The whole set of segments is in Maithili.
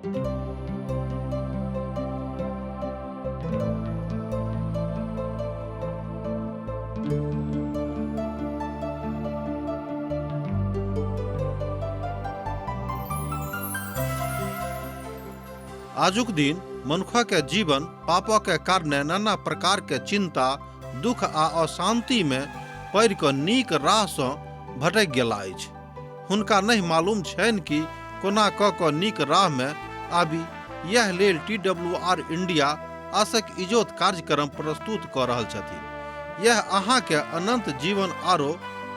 आजुक दिन मनुखक जीवन पापक कारणे नाना प्रकार के चिंता, दुख आ अशांति में पड़ि कऽ नीक राह सँ भटकि गेला अछि। हुनका नहि मालूम छनि कि कोना कऽ कऽ नीक राह में आबी। यैह लेल टी डब्ल्यू आर इंडिया आसक इजोत कार्यक्रम प्रस्तुत कऽ रहल छथिन। यैह अहाँ के अनंत जीवन आरो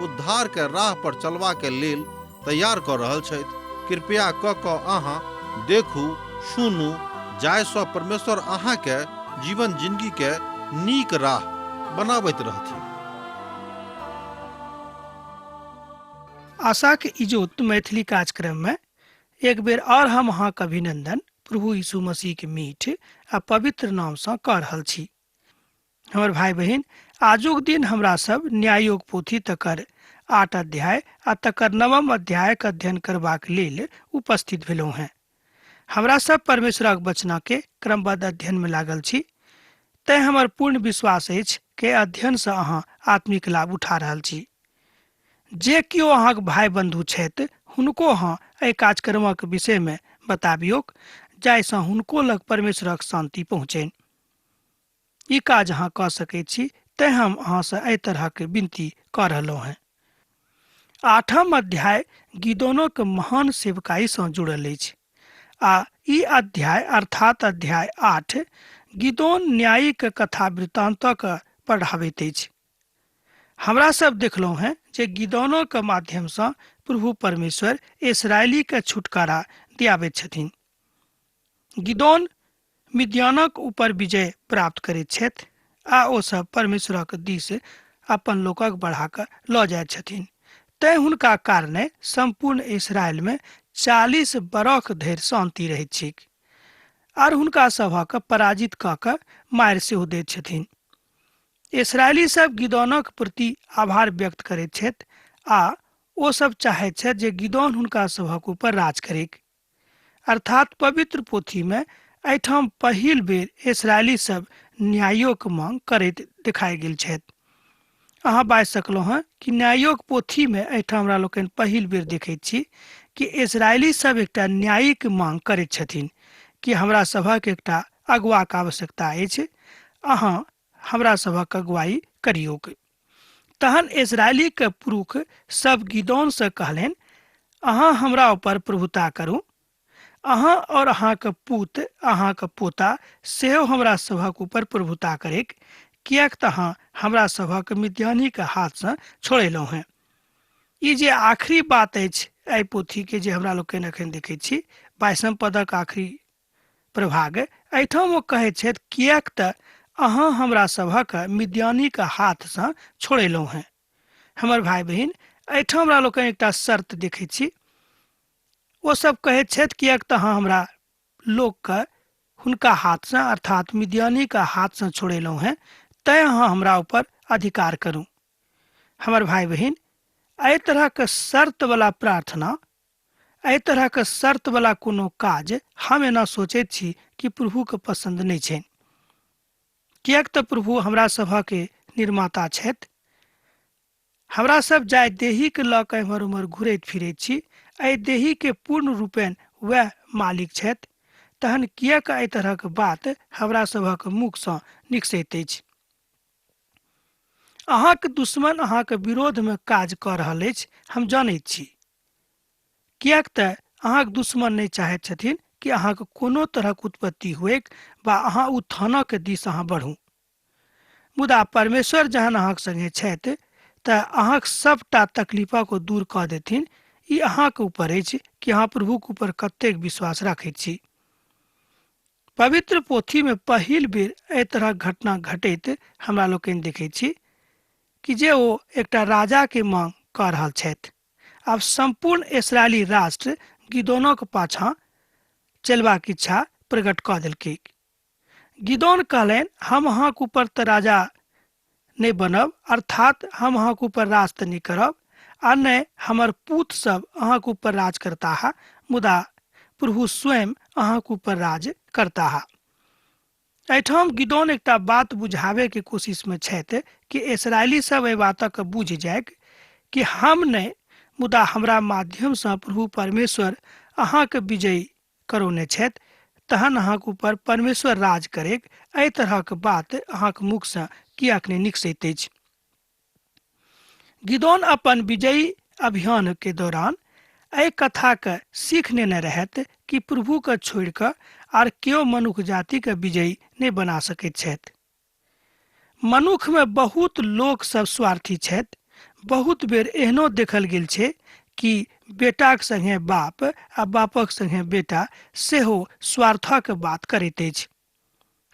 उद्धार के राह पर चलबा के लेल तैयार कऽ रहल छथि। कृपया कऽ कऽ अहाँ देखू, सुनू, जाहि सँ परमेश्वर अहाँ के जीवन जिंदगी के नीक राह बनाबैत रहथिन। आशाक इजोत मैथिली कार्यक्रम में एक बेर और हम अहाँक अभिनंदन प्रभु यीशु मसीह के मीठ आ पवित्र नाम सँ कऽ रहल छी। हमर भाई बहिन, आजुक दिन हमरा सब न्यायोग पोथी तकर 8 अध्याय आ तकर 9 अध्यायक अध्ययन करबाक लेल उपस्थित भेलहुँ हेँ। हमरा सब परमेश्वरक वचना के क्रमबद्ध अध्ययन में लागल छी, तैं हमर पूर्ण विश्वास अछि कि अध्ययन से अहाँ आत्मिक लाभ उठा रहल छी। जे केओ अहाँक भाई बंधु छथि हुनको अहाँ एहि कार्यक्रमक विषय में बताबियौक, जाहिसँ हुनको लग परमेश्वरक शांति पहुँचनि। ई काज अहाँ कऽ सकैत छी, तैं हम अहाँसँ एहि तरहक विनती कऽ रहलहुँ हेँ। 8 अध्याय गिदोनक महान सेवकाईसँ जुड़ल अछि आ ई अध्याय अर्थात अध्याय 8 गिदोन न्यायिक कथा वृत्तान्तक पढ़ाबैत अछि। हमरा सब देखलहुँ हेँ जे गिदोनक माध्यमसँ प्रभु परमेश्वर इसरायलीके छुटकारा दियाबैत छथिन। गिदोन मिद्यानक ऊपर विजय प्राप्त करैत छथि आ ओ सब परमेश्वरक दिस अपन लोकक बढ़ा कऽ लऽ जाइत छथिन। तैं हुनका कारणे सम्पूर्ण इसराइल में 40 बरख धरि शांति रहैत छैक आर हुनका सभक पराजित कऽ कऽ मारि सेहो दैत छथिन। इसराइली सब गिदोनक प्रति आभार व्यक्त करैत छथि आ ओ सब चाहैत छथि जे गिदोन हुनका सभक ऊपर राज करैक। अर्थात पवित्र पोथी में एहिठाम पहिल बेर इसराइली सब न्यायोक मांग करैत देखाइ गेल छथि। अहाँ बाजि सकलहुँ हँ कि न्यायोक पोथी में एहिठाम हमरा लोकनि पहिल बेर देखैत छी कि इसराइली सब एकटा न्यायिक मांग करैत छथिन कि हमरा सभक एकटा अगुआक आवश्यकता अछि, अहाँ हमरा सभक अगुवाई करियौक। तहन इस्राएली के पुरुख सब गिदोन से कहलनि, अहाँ हमरा ऊपर प्रभुता करू, अहाँ और अहाँक पूत अहाँक पोता सेहो हमरा सभक ऊपर प्रभुता करेक, किएक तऽ अहाँ हमरा सभक मिद्यानी के हाथ सँ छोड़ेलहुँ हेँ। ई जे आखिरी बात अछि एहि पोथी के जे हमरा लोकनि एखन देखैत छी, 22 पदक आखिरी प्रभाग, एहिठाम ओ कहैत छथि, किएक तऽ अहाँ हमरा सभक मिद्यानीक हाथसँ छोड़ेलहुँ हेँ। हमर भाई बहिन, एहिठाम हमरा लोकनि एकटा शर्त देखैत छी। ओ सब कहैत छथि, किएक तऽ अहाँ हमरा लोकके हुनका हाथसँ अर्थात मिद्यानीक हाथसँ छोड़ेलहुँ हेँ, तैँ अहाँ हमरा ऊपर अधिकार करू। हमर भाई बहिन, एहि तरहक शर्तवला प्रार्थना, एहि तरहक शर्तवला कोनो काज हम एना सोचैत छी कि प्रभुके पसन्द नहि छनि। किएक तऽ प्रभु हमरा सभक निर्माता छथि। हमरा सब जाहि देहीके लऽ कऽ एम्हर ओम्हर घुरैत फिरैत छी, एहि देहीके पूर्ण रूपेण वएह मालिक छथि। तहन किएक एहि तरहक बात हमरा सभक मुखसँ निकसैत अछि? अहाँक दुश्मन अहाँक विरोधमे काज कऽ रहल अछि, हम जनैत छी। किएक तऽ अहाँक दुश्मन नहि चाहैत छथिन कि अहाँक कोनो तरहक उत्पत्ति हुएक वा अहाँ उत्थानक दिस अहाँ बढ़ू। मुदा परमेश्वर जहन अहाँक संगे छथि तऽ अहाँक सबटा तकलीफक ओ दूर कऽ देथिन। ई अहाँक ऊपर अछि कि अहाँ प्रभुक ऊपर कतेक विश्वास राखैत छी। पवित्र पोथी में पहिल बेर एहि तरहक घटना घटैत हमरा लोकनि देखैत छी कि जे ओ एकटा राजा के मांग कऽ रहल छथि। आब सम्पूर्ण इसराइली राष्ट्र गिदोनक पाछाँ चलबाक इच्छा प्रकट कऽ देलकै। गिदोन कहलनि, हम अहाँक ऊपर तऽ राजा नहि बनब, अर्थात हम अहाँक ऊपर राज तऽ नहि करब, आ नहि हमर पूत सब अहाँक ऊपर राज करताह, मुदा प्रभु स्वयं अहाँके ऊपर राज करताह। एहिठाम गिदोन एकटा बात बुझाबे के कोशिश में छथि कि इसराइली सब एहि बातक बुझि जाय कि हम नहि, मुदा हमरा माध्यम सँ प्रभु परमेश्वर अहाँके विजयी करौने छथि, तहन अहाँके ऊपर परमेश्वर राज करेक। एहि तरहक बात अहाँके मुख सँ किएक नहि निकसैत अछि। गिदोन अपन विजयी अभियान के दौरान एहि कथा के सीख नेने रहत कि प्रभु के छोड़ि कऽ आर केओ मनुख जाति के विजयी नहि बना सकैत छथि। मनुख में बहुत लोक सब स्वार्थी छथि। बहुत बेर एहनो देखल गेल छै कि बेटाक संगे बाप आ बापक संगे बेटा सेहो स्वार्थक बात करैत अछि।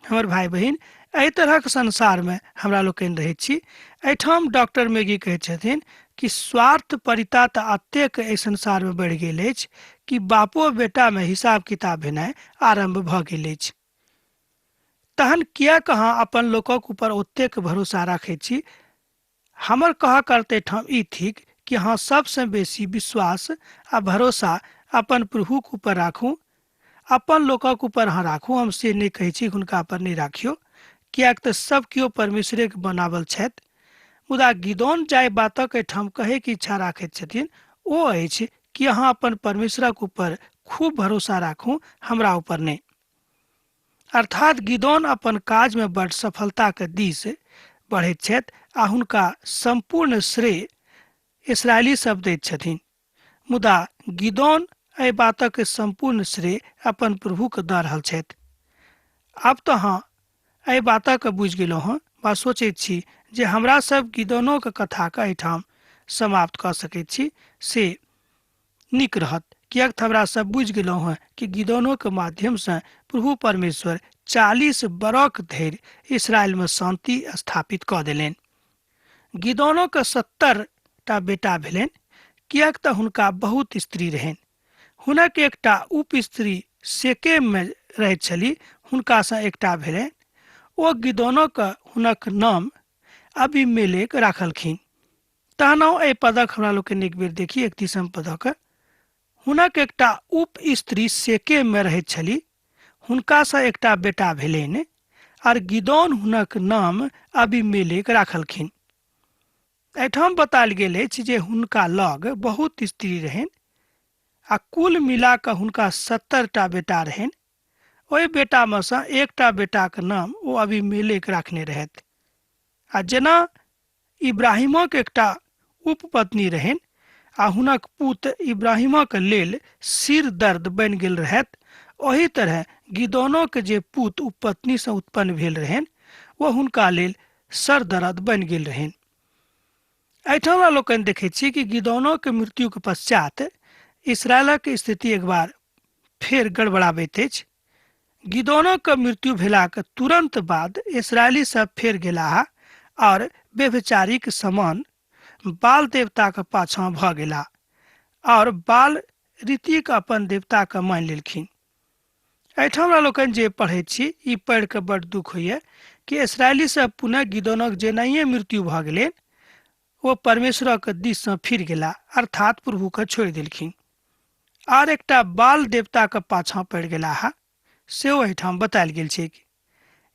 हमर भाई बहिन, एहि तरहक संसार में हमरा लोकनि रहैत छी। एहिठाम डॉक्टर मेगी कहैत छथिन कि स्वार्थ परिता तऽ एतेक एहि संसार में बढ़ि गेल अछि कि बापो बेटा में हिसाब किताब भेनाइ आरंभ भऽ गेल अछि। तहन किएक अहाँ अपन लोकक ऊपर ओतेक भरोसा राखैत छी? हमर कहक अर्थ एहिठाम ई थिक कि अहाँ सबसँ बेसी विश्वास आ भरोसा अपन प्रभुक ऊपर राखू। अपन लोकक ऊपर अहाँ राखू, हम से नहि कहै छी हुनका पर नहि राखियौ, किएक तऽ सब केओ परमेश्वरेके बनावल छथि। मुदा गिदोन जाहि बातक एहिठाम कहैके इच्छा राखैत छथिन ओ अछि कि अहाँ अपन परमेश्वरक ऊपर खूब भरोसा राखू, हमरा ऊपर नहि। अर्थात गिदोन अपन काज में बड़ सफलता के दिस बढ़ैत छथि आ हुनका संपूर्ण श्रेय इसराइली सब दैत छथिन। मुदा गिदोन एहि बातक संपूर्ण श्रेय अपन प्रभु के दऽ रहल छथि। आब तऽ अहाँ एहि बातक बुझि गेलहुँ हँ वा सोचैत छी जे हमरा सब गिदोनोक कथा के एहिठाम समाप्त कऽ सकैत छी से नीक रहत, किएक तऽ हमरा सब बुझि गेलहुँ हँ कि गिदोनोक माध्यमसँ प्रभु परमेश्वर 40 बरख धरि इसराइलमे शांति स्थापित कऽ देलनि। गिदोनोक 70 टा बेटा भेलनि, किएक तऽ हुनका बहुत स्त्री रहनि। हुनक एकटा उप स्त्री शेकेममे रहैत छली, हुनकासँ एकटा भेलनि। ओ गिदोनोक हुनक नाम अबीमेलेक राखलखिन। तहन एहि पदक हमरा लोकनि एक बेर देखी, 31 पदक। हुनक एकटा उप स्त्री शेकेममे रहैत छली, हुनकासँ एकटा बेटा भेलनि आर गिदोन हुनक नाम अबीमेलेक राखलखिन। एहिठाम बतायल गेल अछि जे हुनका लग बहुत स्त्री रहनि आ कुल मिला कऽ हुनका 70 टा बेटा रहनि। ओहि बेटामे सँ एकटा बेटाक नाम ओ अबीमेलेक राखने रहथि। आ जेना इब्राहिमक एकटा उपपत्नी रहनि आ हुनक पुत इब्राहिमक लेल सिर दर्द बनि गेल रहथि, ओही तरह गिदोनोक जे पुत उपपत्नीसँ उत्पन्न भेल रहनि ओ हुनका लेल सर दर्द बनि गेल रहनि। एहिठाम हमरा लोकनि देखैत छी कि गिदोनोक मृत्युक पश्चात इसराइलक स्थिति एक बार फेर गड़बड़ाबैत अछि। गिदोनोक मृत्यु भेलाक तुरंत बाद इसराइली सब फेर गेलाह और व्यभिचारीक समान बाल देवताक पाछाँ भऽ गेलाह और बाल रीतिक अपन देवताके मानि लेलखिन। एहिठाम हमरा लोकनि जे पढ़ैत छी ई पढ़ि कऽ बड़ दुख होइए कि इसराइली सब पुनः गिदोनक जेनाइए मृत्यु भऽ गेलनि ओ परमेश्वरक दिससँ फिर गेला, अर्थात प्रभुके छोड़ि देलखिन आर एकटा बाल देवताके पाछाँ पड़ि गेलाह, सेहो एहिठाम बतायल गेल छै।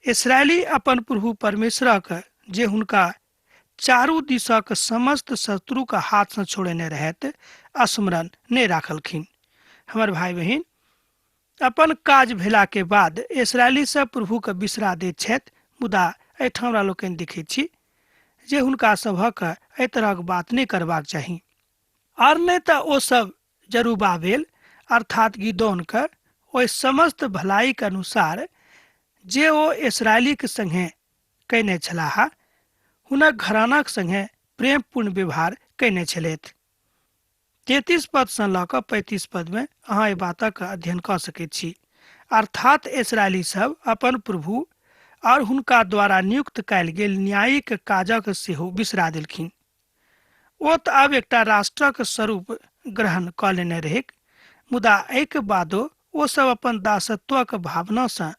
इसराइली अपन प्रभु परमेश्वरक जे हुनका चारू दिशक समस्त शत्रुक हाथसँ छोड़ेने रहैत स्मरण नहि राखलखिन। हमर भाई बहिन, अपन काज भेला के बाद इसराइली सब प्रभुके बिसरा दैत छथि, मुदा एहिठाम हमरा लोकनि देखैत छी जे हुनका सभक एहि तरहक बात नहि करबाक चाही। आर नहि तऽ ओ सब जरूबाबेल अर्थात गिदोनके ओहि समस्त भलाइके अनुसार जे ओ इसराइलीके संगे कयने छलाह, हुनक घरानाक संगे प्रेमपूर्ण व्यवहार कयने छलथि। 33 पदसँ लऽ कऽ 35 पदमे अहाँ एहि बातक अध्ययन कऽ सकैत छी। अर्थात इसराइली सब अपन प्रभु और हुनका द्वारा नियुक्त कयल गेल न्यायिक काजक सेहो बिसरा देलखिन। ओ तऽ आब एकटा राष्ट्रक स्वरूप ग्रहण कऽ लेने रहैक, मुदा एहिके बादो ओ सब अपन दासत्वक भावनासँ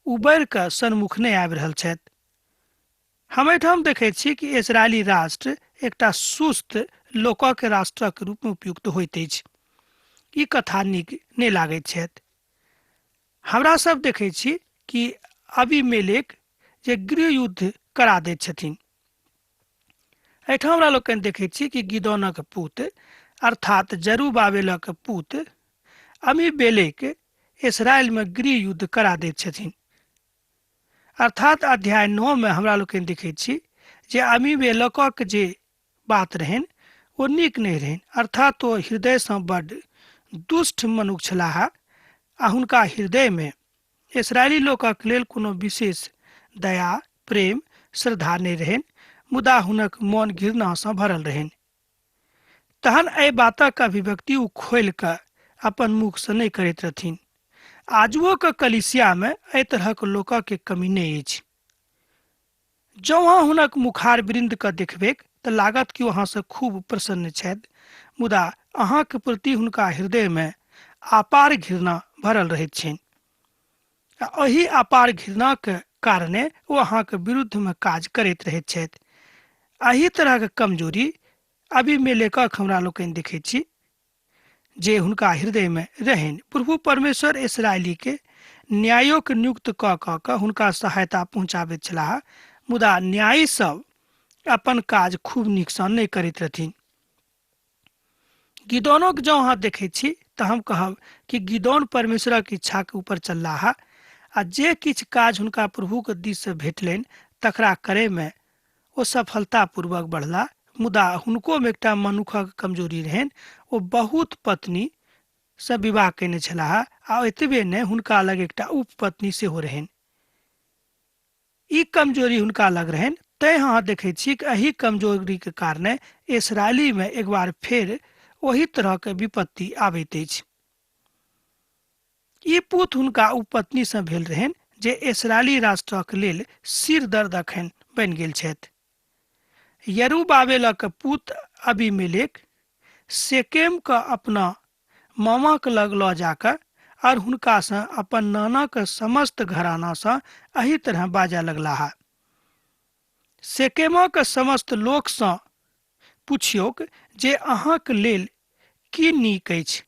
उबरि कऽ सन्मुख नहि आबि रहल छथि। हम एहिठाम देखैत छी कि इसराइली राष्ट्र एकटा सुस्त लोकक राष्ट्रक रूपमे उपयुक्त होइत अछि। ई कथा नीक नहि लागैत छथि। हमरा सब देखै छी कि अबीमेलेक जे गृह युद्ध करा दैत छथिन। एहिठाम हमरा लोकनि देखैत छी कि गिदोनक पुत अर्थात जरूबाबेलक पुत अमीबेलेक इसराइलमे गृह युद्ध करा दैत छथिन। अर्थात अध्याय 9 मे हमरा लोकनि देखैत छी जे अमीबेलकक जे बात रहनि ओ नीक नहि रहनि, अर्थात ओ हृदयसँ बड्ड दुष्ट मनुख छलाह आ हुनका हृदयमे इसराइली लोकक लेल कोनो विशेष दया, प्रेम, श्रद्धा नहि रहनि, मुदा हुनक मन घृणासँ भरल रहनि। तहन एहि बातक अभिव्यक्ति ओ खोलि कऽ अपन मुखसँ नहि करैत रहथिन। आजुओ के कलिसियामे एहि तरहक लोकक कमी नहि अछि। जँ अहाँ हुनक मुखार वृन्दके देखबैक तऽ लागत कि ओ अहाँसँ खूब प्रसन्न छथि, मुदा अहाँके प्रति हुनका हृदयमे अपार घृणा भरल रहैत छनि आ एहि अपार घृणाके कारणे ओ अहाँके विरुद्धमे काज करैत रहैत छथि। एहि तरहक कमजोरी अबीमेलेकक हमरा लोकनि देखैत छी जे हुनका हृदयमे रहनि। प्रभु परमेश्वर इसराइलीके न्यायोक नियुक्त कऽ कऽ कऽ हुनका सहायता पहुँचाबैत छलाह, मुदा न्यायी सब अपन काज खूब नीकसँ नहि करैत रहथिन। गिदोनक जँ अहाँ देखैत छी तऽ हम कहब कि गिदोन परमेश्वरक इच्छाके ऊपर चललाह आ जे किछु काज हुनका प्रभुके दिससँ भेटलनि तकरा करैमे ओ सफलतापूर्वक बढ़ला, मुदा हुनकोमे एकटा मनुखक कमजोरी रहनि। ओ बहुत पत्नीसँ विवाह कयने छलाह आ एतबे नहि हुनका लग एकटा उपपत्नी सेहो रहनि। ई कमजोरी हुनका लग रहनि, तैं अहाँ देखैत छी कि एहि कमजोरीके कारणे इसराइलीमे एक बार फेर ओही तरहके विपत्ति आबैत अछि। ई पुत हुनका उपपत्नीसँ भेल रहनि जे इसराइली राष्ट्रक लेल सिर दर्द अखन बनि गेल छथि। यरूबाबेलक पुत अबीमेलेक शेकेमके अपना मामाक लग लऽ जाकऽ आओर हुनकासँ अपन नानाक समस्त घरानासँ एहि तरह बाजऽ लगलाह। शेकेमक समस्त लोकसँ पुछियौक जे अहाँक लेल की नीक अछि,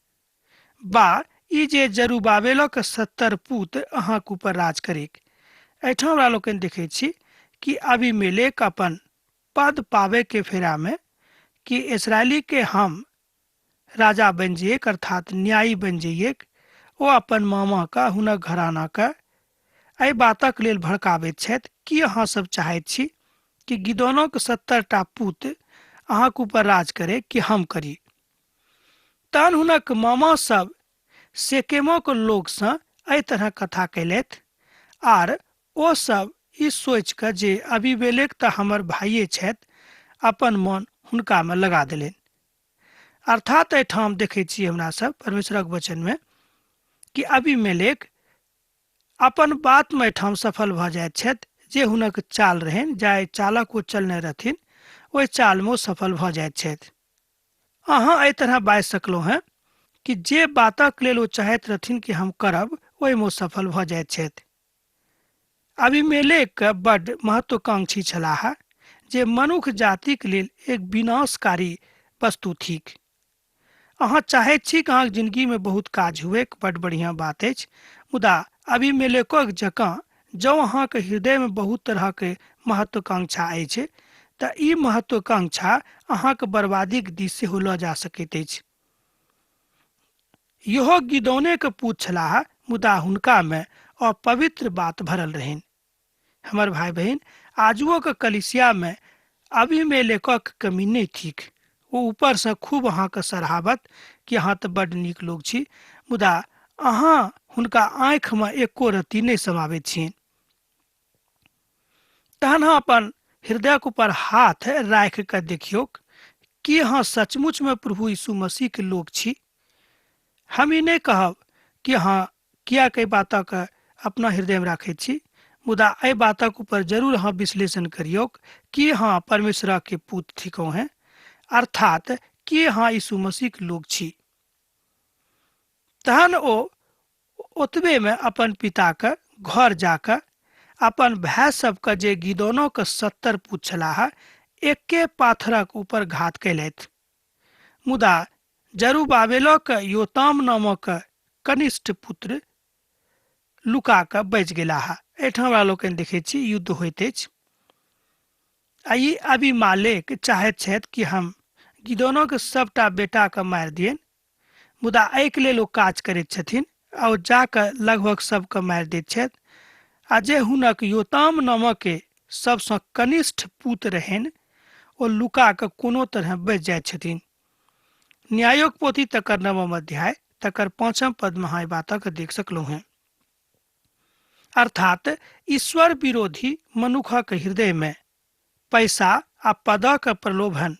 बा ई जे जरूबाबेलक 70 पूत अहाँक ऊपर राज करेक। एहिठाम हमरा लोकनि देखैत छी कि अबीमेलेक अपन पद पाबे के फेरा में कि इसराइली के हम राजा बनि जइएक अर्थात न्यायी बनि जइएक, ओ अपन मामा के हुनक घराना के एहि बातक लेल भड़काबैत छथि कि अहाँ सब चाहैत छी कि गिदोनक 70टा पूत अहाँक ऊपर राज करे कि हम करी। तहन हुनक मामा सब शेकेमक लोकसँ एहि तरह कथा कयलथि आर ओ सब ई सोचि कऽ जे अबीमेलेक तऽ हमर भाइये छथि अपन मन हुनकामे लगा देलनि। अर्थात एहिठाम देखै छी हमरा सब परमेश्वरक वचनमे कि अबीमेलेक अपन बातमे एहिठाम सफल भऽ जाइत छथि। जे हुनक चाल रहनि, जाहि चालक ओ चलने रहथिन, ओहि चालमे ओ सफल भऽ जाइत छथि। अहाँ एहि तरह बाजि सकलहुँ हेँ कि जे बातक लेल ओ चाहैत रहथिन कि हम करब, ओहिमे ओ सफल भऽ जाइत छथि। अबीमेलेक बड्ड महत्वाकांक्षी छलाह, जे मनुख जातिक लेल एक विनाशकारी वस्तु थिक। अहाँ चाहैत छी कि अहाँक जिंदगीमे बहुत काज हुएक, बड्ड बढ़िआँ बात अछि, मुदा अबीमेलेकक जकाँ जँ अहाँक हृदयमे बहुत तरहक महत्वाकांक्षा अछि तऽ ई महत्वाकांक्षा अहाँक बर्बादीक दिस सेहो लऽ जा सकैत अछि। इहो गिदोनेक पूत छलाह, मुदा हुनकामे अपवित्र बात भरल रहनि। हमर भाई बहिन, आजुओ के कलिसियामे अबीमेलेकक कमी नहि थिक। ओ ऊपरसँ खूब अहाँके सराहबत कि अहाँ तऽ बड्ड नीक लोक छी, मुदा अहाँ हुनका आँखिमे एको रत्ती नहि समाबैत छियनि। तहन अहाँ अपन हृदयक ऊपर हाथ राखि कऽ देखियौक कि अहाँ सचमुचमे प्रभु यीशु मसीहके लोक छी। हम ई नहि कहब कि अहाँ किएक एहि बातक अपना हृदयमे राखैत छी, मुदा एहि बातक ऊपर जरूर अहाँ विश्लेषण करियौक कि अहाँ परमेश्वरके पुत थिकहुँ हेँ, अर्थात कि अहाँ यीशु मसीहके लोक छी। तहन ओ ओतबेमे अपन पिताके घर जाकऽ अपन भाय सबके जे गिदोनोके 70 पूत छलाह, एके पाथरक ऊपर घात कयलथि। मुदा जरूबाबेलक योताम नामक कनिष्ठ पुत्र लुका कऽ बचि गेलाह। एहिठाम हमरा लोकनि देखैत छी युद्ध होइत अछि आ ई अबीमालेक चाहैत छथि कि हम गिदोनक सबटा बेटाके मारि दियनि, मुदा एहिके लेल ओ काज करैत छथिन आ ओ जाकऽ लगभग सबके मारि दैत छथि आ जे हुनक योताम नामक सबसँ कनिष्ठ पुत्र रहनि ओ लुका कऽ कोनो तरह बचि जाइत छथिन। न्यायोक पोथी तकर नवम अध्याय तकर पाँचम पदमे अहाँ एहि बातक देख सकलहुँ हेँ। अर्थात ईश्वर विरोधी मनुखक हृदयमे पैसा आ पदक प्रलोभन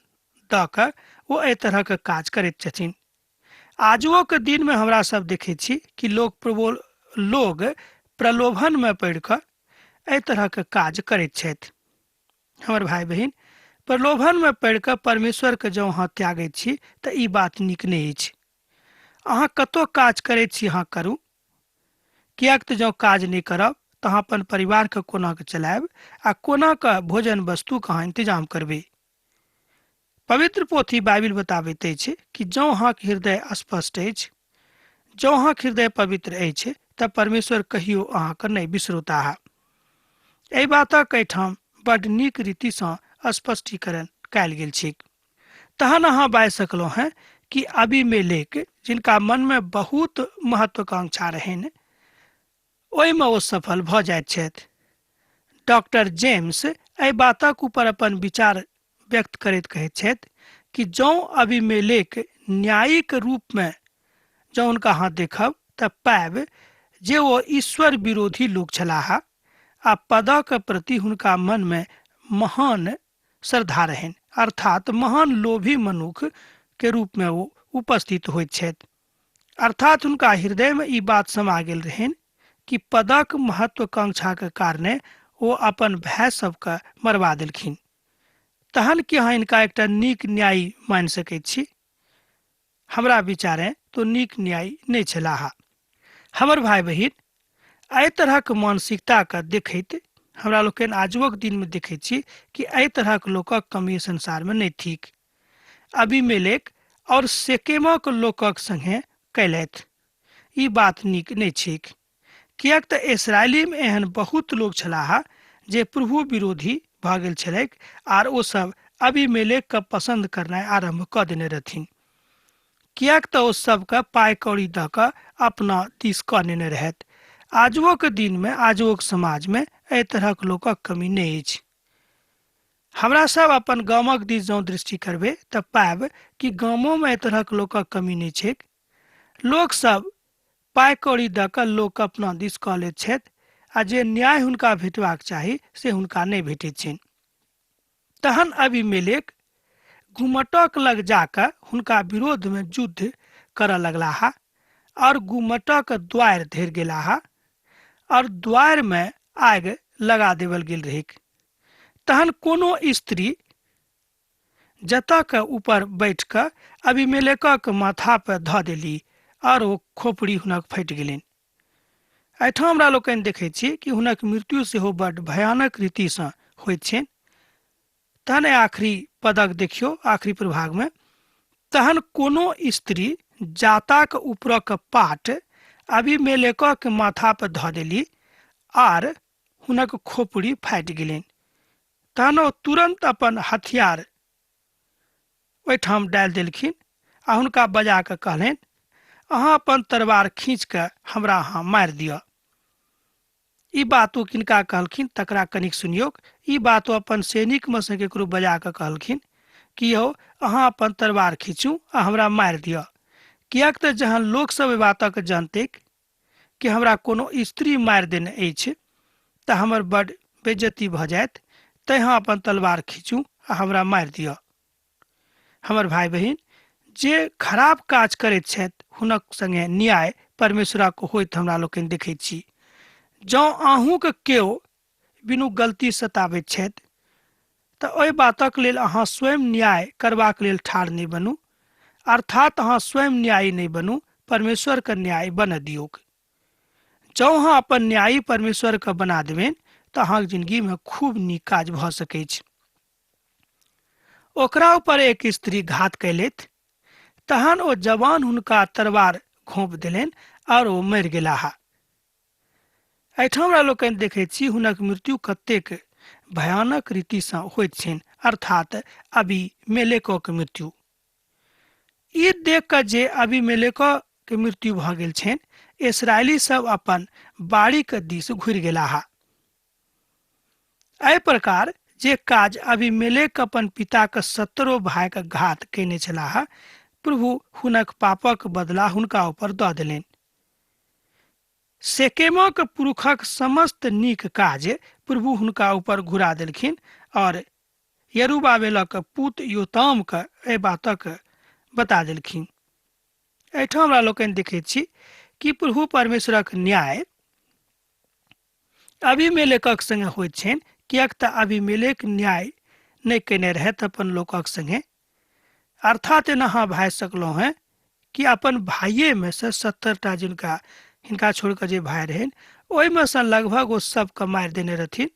दऽ कऽ ओ एहि तरहक काज करैत छथिन। आजुओक दिनमे हमरा सब देखै छी कि लोग प्रलोभनमे पड़ि कऽ एहि तरहक काज करैत छथि। हमर भाय बहिन, प्रलोभनमे पड़ि कऽ परमेश्वरके जँ अहाँ त्यागैत छी तऽ ई बात नीक नहि अछि। अहाँ कतहु काज करैत छी अहाँ करू, किएक तऽ जँ काज नहि करब तऽ अहाँ अपन परिवारके कोना कऽ चलायब आ कोना कऽ भोजन वस्तुके अहाँ इंतजाम करबै। पवित्र पोथी बाइबिल बताबैत अछि कि जँ अहाँके हृदय स्पष्ट अछि, जँ अहाँके हृदय पवित्र अछि तऽ परमेश्वर कहियो अहाँके नहि बिसरौताह। एहि बातक एहिठाम बड नीक रीतिसँ स्पष्टीकरण कयल गेल छैक। तहन अहाँ बाजि सकलहुँ हेँ कि अबीमेलेक जिनका मनमे बहुत महत्वाकांक्षा रहनि ओहिमे ओ सफल भऽ जाइत छथि। डॉक्टर जेम्स एहि बातक ऊपर अपन विचार व्यक्त करैत कहैत छथि कि जँ अबीमेलेक न्यायिक रूपमे जँ हुनका अहाँ देखब तऽ पायब जे ओ ईश्वर विरोधी लोक छलाह आ पदक प्रति हुनका मनमे महान श्रद्धा रहनि, अर्थात महान लोभी मनुख के रूपमे ओ उपस्थित होइत छथि। अर्थात हुनका हृदयमे ई बात समा गेल रहनि कि पदक महत्वाकांक्षाक कारणे ओ अपन भाय सबके मरवा देलखिन। तहन की अहाँ हिनका एकटा नीक न्यायी मानि सकैत छी? हमरा विचारे तो नीक न्यायी नहि छलाह। हमर भाय बहिन, एहि तरहक मानसिकताके देखैत हमरा लोकनि आजुक दिनमे देखैत छी कि एहि तरहक लोकक कमी संसारमे नहि थिक। अबीमेलेक और सेकेमक लोकक संगे कयलथि ई बात नीक नहि छैक, किएक तऽ इसराइलीमे एहन बहुत लोक छलाह जे प्रभु विरोधी भऽ गेल छलैक आर ओ सब अबीमेलेकके पसन्द करनाइ आरम्भ कऽ देने रहथिन, किएक तऽ ओ सबके पाइ कौड़ी दऽ कऽ अपना दिस कऽ नेने रहथि। आजुओक दिनमे आजुओक समाजमे एहि तरहक लोकक कमी नहि अछि। हमरा सब अपन गामक दिस जँ दृष्टि करबै तऽ पायब कि गामोमे एहि तरहक लोकक कमी नहि छैक। लोकसब पाइ कौड़ी दऽ कऽ लोक अपना दिस कऽ लैत छथि आ जे न्याय हुनका भेटबाक चाही से हुनका नहि भेटैत छनि। तहन अबीमेलेक गुम्मटक लग जाकऽ हुनका विरोधमे युद्ध करऽ लगलाह और गुम्मटक द्वारि धरि गेलाह और द्वारिमे आगि लगा देवल गेल रहैक। तहन कोनो स्त्री जतऽ के ऊपर बैठ कऽ अबीमेलेकक माथा पर धऽ देली और ओ खोपड़ी हुनक फटि गेलनि। एहिठाम हमरा लोकनि देखैत छी कि हुनक मृत्यु सेहो बड्ड भयानक रीतिसँ होइत छनि। तहन आखिरी पदक देखियौ, आखिरी प्रभागमे, तहन कोनो स्त्री जाताक ऊपरक पाट अबीमेलेकक माथा पर धऽ देली आर हुनक खोपड़ी फाटि गेलनि। तहन ओ तुरन्त अपन हथियार ओहिठाम डालि देलखिन आ हुनका बजा कऽ कहलनि, अहाँ अपन तरवार खींच कऽ हमरा अहाँ मारि दिअ। ई बात ओ किनका कहलखिन तकरा कनिक सुनियौक। ई बात ओ अपन सैनिकमे सँ केकरो बजा कऽ कहलखिन कि यौ अहाँ अपन तरवार खींचू आ हमरा मारि दिअ, किएक तऽ जहन लोकसभ एहि बातक जानतैक कि हमरा कोनो स्त्री मारि देने अछि तऽ हमर बड्ड बेइज्जती भऽ जायत, तैँ अहाँ अपन तलवार खींचू आ हमरा मारि दिअ। हमर भाय बहिन, जे खराब काज करैत छथि हुनक संगे न्याय परमेश्वरक होइत हमरा लोकनि देखैत छी। जँ अहूँके केओ बिनु गलती सताबैत छथि तऽ ओहि बातक लेल अहाँ स्वयं न्याय करबाक लेल ठाढ़ नहि बनू, अर्थात अहाँ स्वयं न्यायी नहि बनू, परमेश्वरके न्याय बनऽ दियौक। जँ अहाँ अपन न्यायी परमेश्वरके बना देबनि तऽ अहाँके जिंदगीमे खूब नीक काज भऽ सकैछ। ओकरा ऊपर एक स्त्री घात कयलथि, तहन ओ जवान हुनका तरवार घोंप देलनि आओर ओ मरि गेलाह। एहिठाम हमरा लोकनि देखैत छी हुनक मृत्यु कतेक भयानक रीतिसँ होइत छनि, अर्थात अबीमेलेकक मृत्यु। ई देख कऽ जे अबीमेलेकक मृत्यु भऽ गेल छनि, इसराइली सब अपन बाड़ीक दिस घुरि गेलाह। एहि प्रकार जे काज अबीमेलेक अपन पिताक 70 भाइक घात कयने छलाह, प्रभु हुनक पापक बदला हुनका ऊपर दऽ देलनि। सेकेमक पुरुखक समस्त नीक काज प्रभु हुनका ऊपर घुरा देलखिन और यरूबाबेलक पुत योतामके एहि बातक बता देलखिन। एहिठाम हमरा लोकनि देखैत छी कि प्रभु परमेश्वरक न्याय अभिमेलेकक संगे होइत छनि, किएक तऽ अभिमेलेक न्याय नहि कयने रहथि अपन लोकक संगे। अर्थात एना अहाँ भए सकलहुँ हेँ कि अपन भाइएमे से 70 टा जिनका हिनका छोड़ि कऽ जे भाय रहनि ओहिमे सँ लगभग ओ सबके मारि देने रहथिन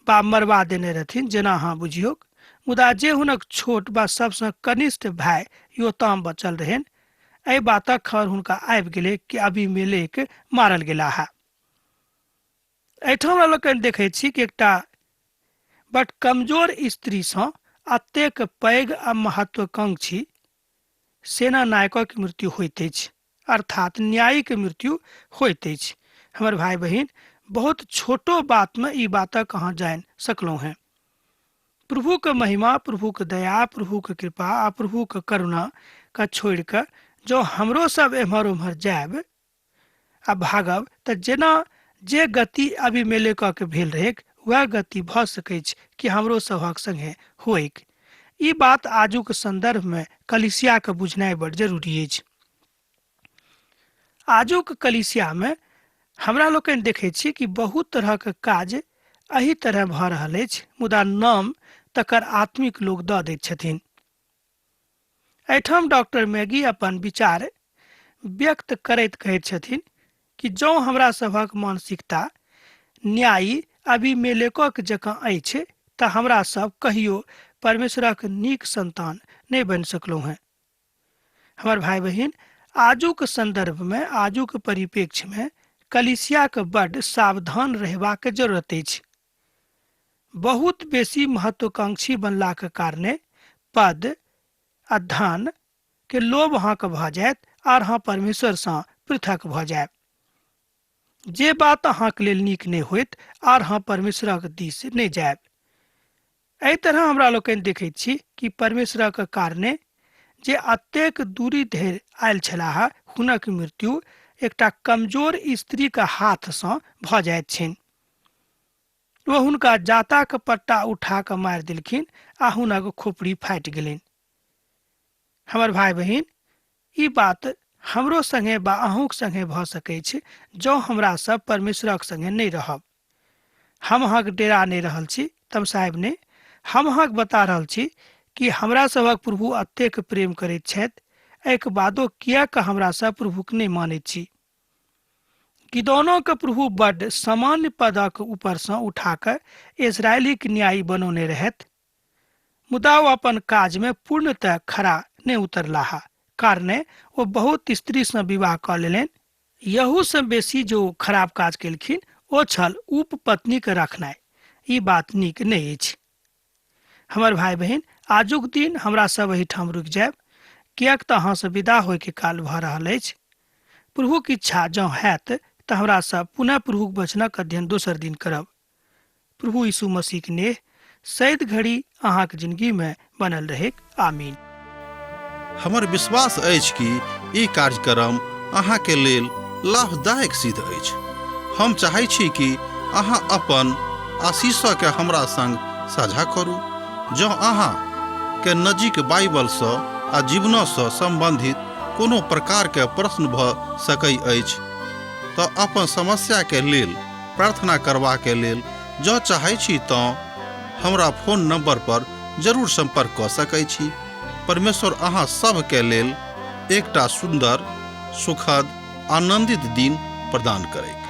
बा मरवा देने रहथिन, जेना अहाँ बुझियौक। मुदा जे हुनक छोट बा सबसँ कनिष्ठ भाय योताम बचल रहनि, एहि बातक खबर हुनका आबि गेलै कि अभिमेलेक मारल गेलाह। एहिठाम हमरा लोकनि देखैत छी कि एकटा बड कमजोर स्त्रीसँ अतेक पैघ आ महत्वाकांक्षी सेना नायकक मृत्यु होइत अछि, अर्थात न्यायिक मृत्यु होइत अछि। हमर भाई बहिन, बहुत छोटो बात में ई बातक अहाँ जानि सकलहुँ हेँ। प्रभु के महिमा, प्रभु के दया, प्रभु के कृपा आ प्रभु के करुणा के छोड़ि कऽ जँ हमरो सब एम्हर ओम्हर जायब आ भागब तऽ जेना जे गति अभिमेलेकक भेल रहैक वएह गति भऽ सकैछ कि हमरो सभक संगे होइक। ई बात आजुक संदर्भ में कलीसिया के बुझनाइ बड़ जरूरी अछि। आजुक कलीसिया में हमरा लोकनि देखैत छी कि बहुत तरहक काज एहि तरह भऽ रहल अछि, मुदा नाम तकर आत्मिक लोक दऽ दैत छथिन। एहिठाम डॉक्टर मैगी अपन विचार व्यक्त करैत कहैत छथिन कि जँ हमरा सभक मानसिकता न्यायी अभिमेलेकक जकाँ अछि तऽ हमरा सब कहियो परमेश्वरक नीक संतान नहि बनि सकलहुँ हेँ। हमर भाई बहिन, आजुक संदर्भ में, आजुक परिप्रेक्ष्य में कलीसियाक बड्ड सावधान रहबाक जरूरत अछि। बहुत बेसी महत्वाकांक्षी बनलाक कारणे पद आ धन के लोभ अहाँके भऽ जायत आर अहाँ परमेश्वरसँ पृथक भऽ जायब। जे बात अहाँके लेल नीक नहि होइत आर अहाँ परमेश्वरक दिस नहि जायब। एहि तरह हमरा लोकनि देखैत छी कि परमेश्वरक कारणे जे अतेक दूरी धरि आयल छलाह हुनक मृत्यु एकटा कमजोर स्त्रीक हाथसँ भऽ जाइत छनि। ओ हुनका जाताक पट्टा उठा कऽ मारि देलखिन आ हुनक खोपड़ी फाटि गेलनि। हमर भाय बहिन, ई बात हमरो संगे बा अहूँक संगे भऽ सकैछ जँ हमरा सब परमेश्वरक संगे नहि रहब। हम अहाँक डेरा नहि रहल छी, तमसायब नहि। हम अहाँक बता रहल छी कि हमरा सभक प्रभु अतेक प्रेम करैत छथि, एहिके बादो किएक हमरा सब प्रभुक नहि मानैत छी। गिदोनोके प्रभु बड्ड सामान्य पदक ऊपरसँ उठा कऽ इस्राएलीक न्यायी बनौने रहथि, मुदा ओ अपन काजमे पूर्णतः खरा नहि उतरलाह, कारणे ओ बहुत स्त्रीसँ विवाह कऽ लेलनि। यहूसँ बेसी जे ओ खराब काज केलखिन ओ छल उपपत्नीके रखनाइ। ई बात नीक नहि अछि। हमर भाई बहिन, आजुक दिन हमरा सब एहिठाम रुकि जायब, किएक तऽ अहाँसँ विदा होइके काल भऽ रहल अछि। प्रभुक इच्छा जँ हैत तऽ हमरा सब पुनः प्रभुक वचनक अध्ययन दोसर दिन करब। प्रभु यीशु मसीहक नेह सैद घड़ी अहाँक जिंदगी में बनल रहेक। आमीन। हमर विश्वास अछि कि ई कार्यक्रम अहाँके लेल लाभदायक सिद्ध अछि। हम चाहै छी कि अहाँ अपन आशीषके हमरा संग साझा करू। जँ अहाँ के नजीक बाइबलसँ आ जीवनसँ सम्बन्धित कोनो प्रकारके प्रश्न भऽ सकै अछि तऽ अपन समस्याके लेल प्रार्थना करबाके लेल जँ चाहै छी तँ हमरा फोन नंबर पर जरूर संपर्क कऽ सकै छी। परमेश्वर अहाँ सभके लेल एकटा सुन्दर, सुखद, आनंदित दिन प्रदान करैत।